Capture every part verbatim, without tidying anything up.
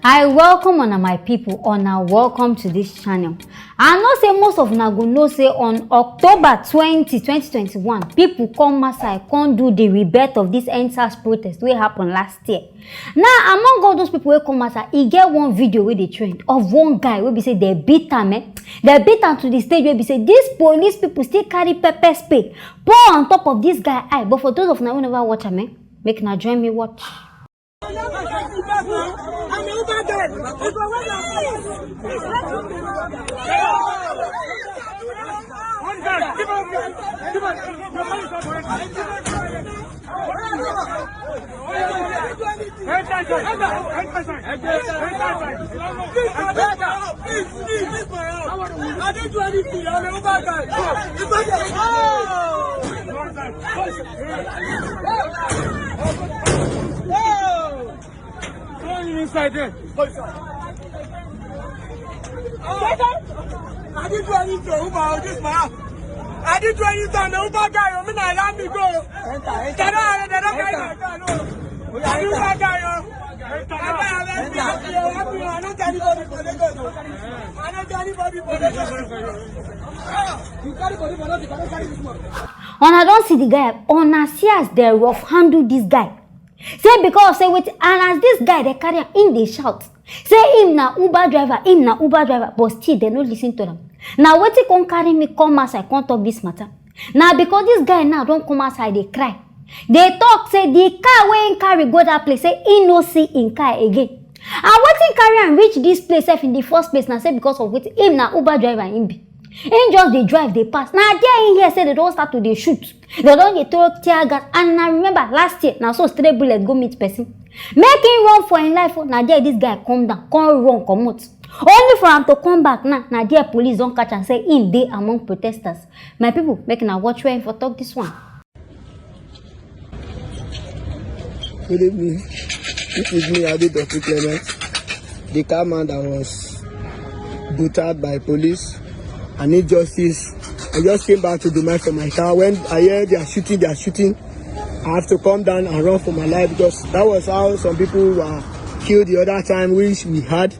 I welcome una, my people. Una welcome to this channel. I know say most of una go know say on October twenty, twenty twenty-one, people come outside, come do the rebirth of this N sars protest wey happen last year. Now, among all those people wey come outside, e get one video wey dey trend of one guy wey be say dem beat am, eh? Dem beat am to the stage wey be say these police people still carry pepper spray pour on top of this guy eye. But for those of una wey never watch am, eh, make una join me watch. Inside there. I didn't do anything, Uber. This my house. I didn't do anything. The Uber guy, I mean, I let me go. Enter, enter. They don't, they don't carry my car, no. I didn't do that guy, yo. I don't tell anybody for Lagos, oh. I don't tell anybody for Lagos, oh. You carry body for nothing, you cannot carry this one. Una don see the guy, una see as dem rough handle this guy. Say because say wetin, and as this guy dey carry am, him dey shout say him na Uber driver, him na Uber driver, but still dem no listen to am. Na wetin come carry me come outside come talk this matter. Na because this guy now don come outside dey cry, dey talk say the car wey him carry go that place, say him no see him car again. And wetin carry am reach this place sef in the first place na say because of wetin, him na Uber driver him be. Him just dey drive dey pass. Na there him hear say dem don start to dey shoot. Dem don dey throw tear gas. And na, remember last year, na so stray bullet go meet person. Make him run for him life o. Na there this guy come down, come run comot. Only for am to come back now, na there police don catch am say him dey among protesters. My people, make una watch where him for talk this one. Good evening. This is me, Ade Doctor Clement, the car man that was butchered by police. I need justice. I just came back to the match for my car. When I hear they are shooting, they are shooting. I have to come down and run for my life because that was how some people were killed the other time, which we had.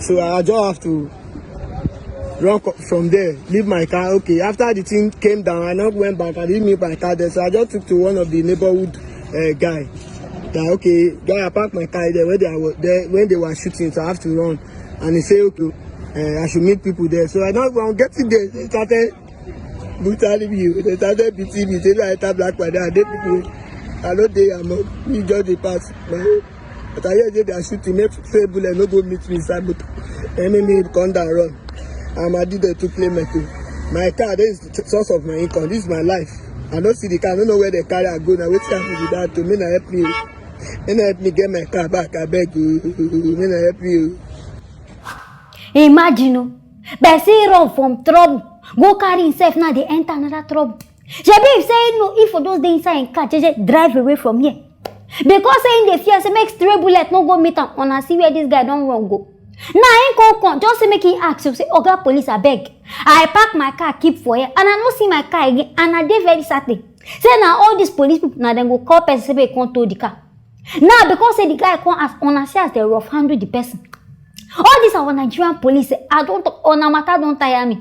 So I just have to run co- from there, leave my car. Okay, after the thing came down, I now went back. I didn't meet my car there, so I just took to one of the neighborhood uh, guy. That okay, guy, I parked my car there where they were there when they were shooting, so I have to run. And he said, okay, uh, I should meet people there. So I now when I get it there, they started brutally me. They started beating me. They like that black man. They people. I know they are not. Me just the pass. But I hear say they are shooting. Make say bullet no go meet me inside motor. Enemy come down run. I'm addicted to play metal. My car, this is the source of my income. This is my life. I don't see the car. I don't know where the car I go now. What's happening with that? To me, na help me. Me na help me get my car back. I beg you. Me na help you. Imagine o, person run from trouble, go carry himself now dey enter another trouble. Shebi if say no, if for those dey inside him car, jeje drive away from here. Because say him dey fear say make stray bullet no go meet am, una see where this guy don run go. Now him come come, just say make him ask you say, "Oga police, abeg, I park my car keep for here and I no see my car again and I dey very certain say na all these police people na dem go call person say make he come tow the car." Now because say the guy come ask, una see as dem rough handle the person. All this our Nigerian police, eh, I don talk, una matter don tire me.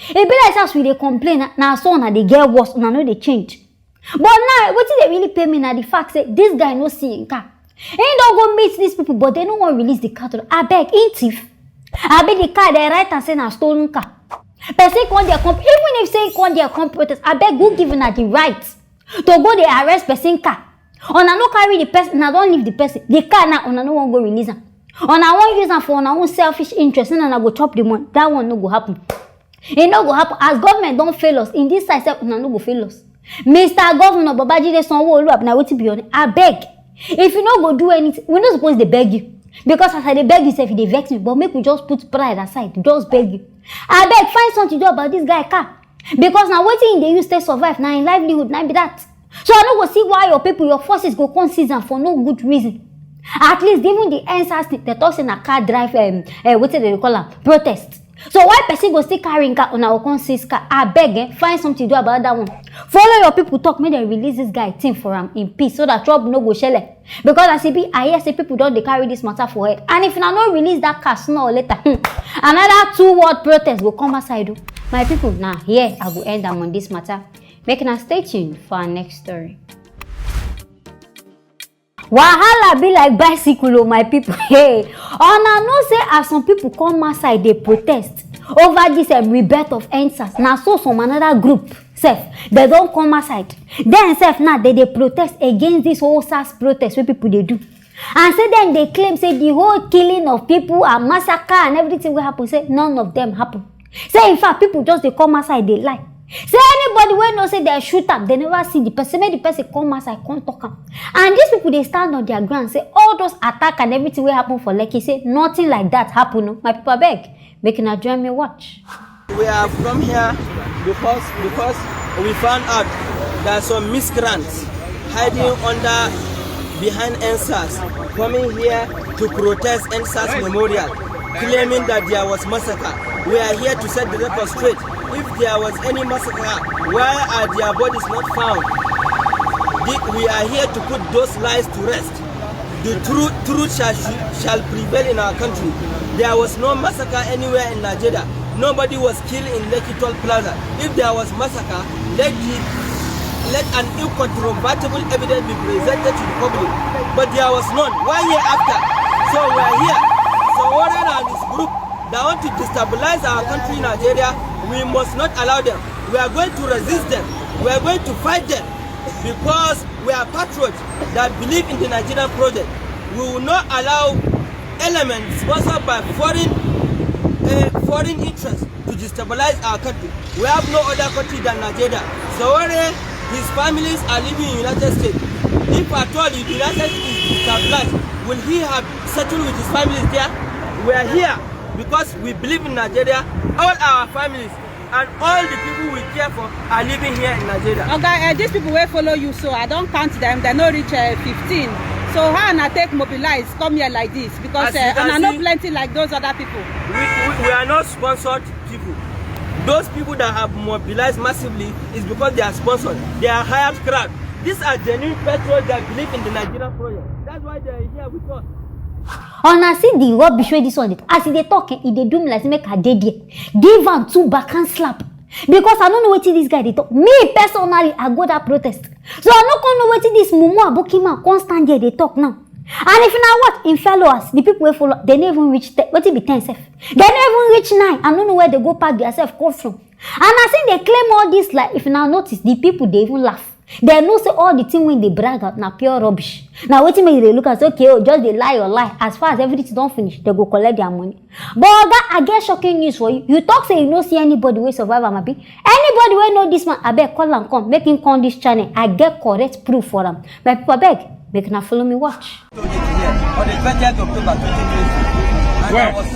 E be like say as we dey complain, na, na so una dey get worse, una no dey change. But now, wetin dey really pain me na the fact say this guy no see him car. He don go meet these people, but they no wan release the car to them. Abeg, him thief? Abi the car dey write am say na stolen car? Person come there come, even if say he come there come protest, abeg, who give una the right to go dey arrest person car? Una no carry the person, una don leave the person. The car now, una no wan go release am. Una wan use am for una own selfish interest, and una go chop the money. That one no go happen. E no go happen. As government don fail us, in this side sef, una no go fail us. Mister Governor Babajide Sanwo-Olu, abi na wetin be your name? Abeg, if you no go do anything, we no suppose dey beg you. Because as I dey beg you sef, e dey vex me. But make we just put pride aside, just beg you. Abeg, find something to do about this guy car. Because na wetin he dey use take survive, na him livelihood, na be that. So I no go see why your people, your forces go come seize am for no good reason. At least even the N sars thing, they talk say na car drive, um, uh, wetin dem dey call am, protest. So why person go still carry im car, una go come seize car? Abeg, eh, find something do about that one. Follow your people talk, make dem release this guy thing for am in peace, so that trouble no go shele. Because as e be, I hear say people don dey carry this matter for head, and if una no release that car sooner or later, hmm, another two word protest go come outside o. My people, na here I go end am on this matter. Make una stay tuned for our next story. Wahala be like bicycle o, my people. Hey, una know say as some people come outside dey protest over this, um, rebirth of endsars, na so some another group sef, dem don come outside. Dem sef now, dem dey protest against this whole sars protest wey people dey do, and say dem dey claim say the whole killing of people and massacre and everything wey happen, say none of them happen. Say in fact, people just dey come outside dey lie. Say anybody wey know say dem shoot am, dem never see the person, make the person come outside come talk am. And these people dey stand on their ground, say all those attack and everything wey happen for Lekki, say nothing like that happen o. My people, abeg, make una join me watch. We have come here because, because we found out that some miscreants hiding under, behind endsars, coming here to protest endsars memorial, claiming that there was massacre. We are here to set the record straight. If there was any massacre, why are their bodies not found? The- we are here to put those lies to rest. The truth, truth shall, shall prevail in our country. There was no massacre anywhere in Nigeria. Nobody was killed in Lekki Toll Plaza. If there was massacre, let it, let an incontrovertible evidence be presented to the public. But there was none. One year after, so we are here. So Warren and his group that want to destabilize our country, Nigeria, we must not allow them. We are going to resist them. We are going to fight them because we are patriots that believe in the Nigerian project. We will not allow elements sponsored by foreign, uh, foreign interests to destabilize our country. We have no other country than Nigeria. Sowore, his families are living in United States. If at all the United States is destabilized, will he have settled with his families there? We are here because we believe in Nigeria. All our families and all the people we care for are living here in Nigeria. Oga, eh, these people wey follow you, so I don count them, they no reach, eh, fifteen. So how una take mobilize come here like this? Because, eh, una no plenty like those other people. We, we, we are not sponsored people. Those people that have mobilized massively is because they are sponsored. They are hired crowd. These are genuine patriots that believe in the Nigerian project. That's why they are here with us. Una see the rubbish wey this one dey talk. As e dey talk, eh, e dey do me like say make I dey there. Give am two backhand slap. Because I no know wetin this guy dey talk. Me personally, I go that protest. So I no come know wetin this mumu aboki man come stand there dey talk now. And if una watch im followers, the people wey follow, they no even reach ten. Wetin be ten sef? They no even reach nine. I no know where they go pack their self come from. And as im dey claim all this, like, if una notice, the people dey even laugh. They know say all the thing wey dey brag out na pure rubbish. Na wetin make they look at say, okay, oh, just dey lie your lie. As far as everything don finish, they go collect their money. But oga, I get shocking news for you. You talk say you no see anybody wey survive am, abi? Anybody wey know this man, abeg call am come, make him come this channel. I get correct proof for am. My people, abeg, make una follow me watch. On the twentieth October twenty twenty. And I was,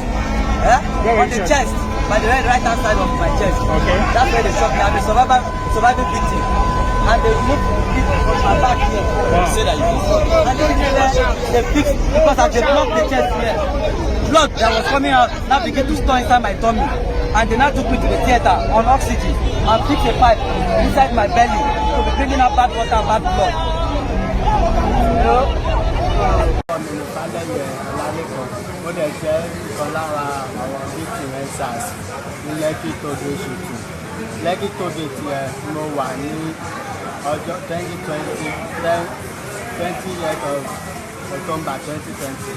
eh? On the chest, by the right, right hand side of my chest. Okay. That's where they shot me. I'm a survivor, surviving victim. And they removed the people from my back here. Wow. Say that you. And then they fixed, because as they blocked the chest here, blood that was coming out now begin to store inside my tummy. And they now took me to the theater on oxygen and fix a pipe inside my belly to be bringing out bad water and bad blood. You know? Orúkọ mi ni Fálẹ́yẹ Ọlálékan. Mo dẹ̀ jẹ́ ọ̀kan lára àwọn victim endsars ní Lekki toll gate shooting. Lekki toll gate yẹn, mo wà ní ọjọ́ twenty twenty, twenty years of October twenty twenty.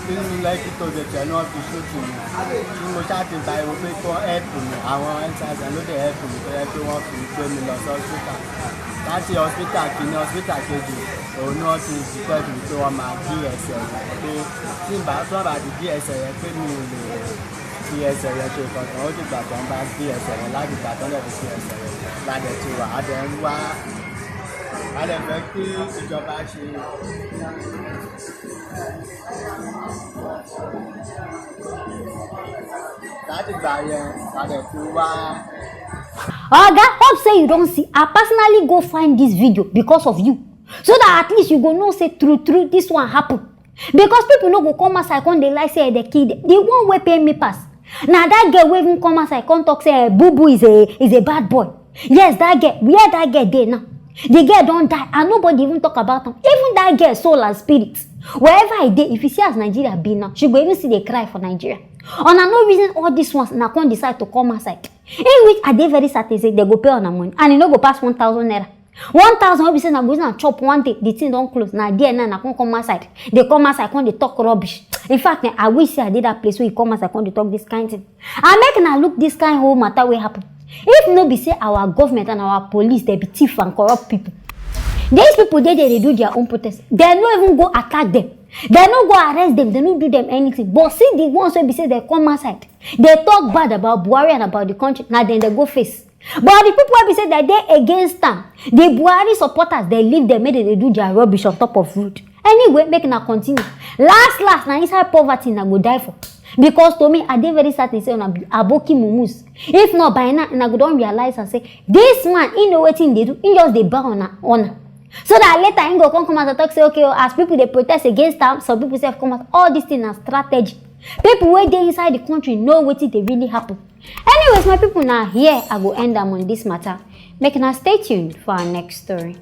Nínú Lekki toll gate yẹn ni wọ́n fi shooting mi. Tí mo ṣáà ti pariwo pé kó help mi, àwọn endsars ló dẹ̀ help mi, tó yẹ pé wọ́n fi gbé mi lọ sí hospital. Láti hospital kìíní, hospital kejì, òun ni wọ́n ti detect mi pé wọ́n máa gé ẹsẹ̀ yẹn, pé tí n bá, tí wọ́n bá ti gé ẹsẹ̀ yẹn, pé mi ò lè fi ẹsẹ̀ yẹn ṣe nǹkan kan. Ó dìgbà tó ń bá gé ẹsẹ̀ yẹn, láti ìgbà tó ń dẹ̀ fi gé ẹsẹ̀ yẹn, la dẹ̀ ti wà, a dẹ̀ ń wá, a dẹ̀ fẹ́ kí ìjọba ṣe. Láti ìgbà yẹn, la dẹ̀ ti wá. Oga, hope say you don see. I personally go find this video because of you, so that at least you go know say true true this one happen. Because people no go come outside come dey lie say they kill them. The one wey pain me pass, Na that girl wey even come outside come talk say, eh, Boo Boo is a, is a bad boy. Yes, that girl, where that girl dey now? The girl don die and nobody even talk about am. Even that girl soul and spirit, wherever e dey, if you see as Nigeria be now, she go even still dey cry for Nigeria. Una no reason all these ones, una come decide to come outside. In which I dey very certain say dem go pay una money and e no go pass one thousand naira. One thousand wey be say una go use am chop one day, the thing don close. Na there now una come come outside. Dey come outside come dey talk rubbish. In fact, eh, I wish say I dey that place wey you come outside come dey talk this kind thing. And make una look this kind whole matter wey happen. If no be say our government and our police, they be thief and corrupt people, these people dey there dey do their own protest. They no even go attack them. They no go arrest them. They no do them anything. But see the ones wey be say they come outside, they talk bad about Buhari and about the country. Na dem they go face. But the people wey be say they dey against am, the Buhari supporters, they leave them, make dem dey do their rubbish on top of road. Anyway, make una continue. Last last, na inside poverty una go die for. Because to me, I dey very certain say una be aboki mumus. If not, by now una go don realize and say, this man, he know wetin he dey do, he just dey bow una honor. So that later he go come come out and talk say, okay, oh, as people dey protest against am, some people sef come out. All this thing na strategy. People wey dey inside the country know wetin dey really happen. Anyways, my people, na here I go end am on this matter. Make una stay tuned for our next story.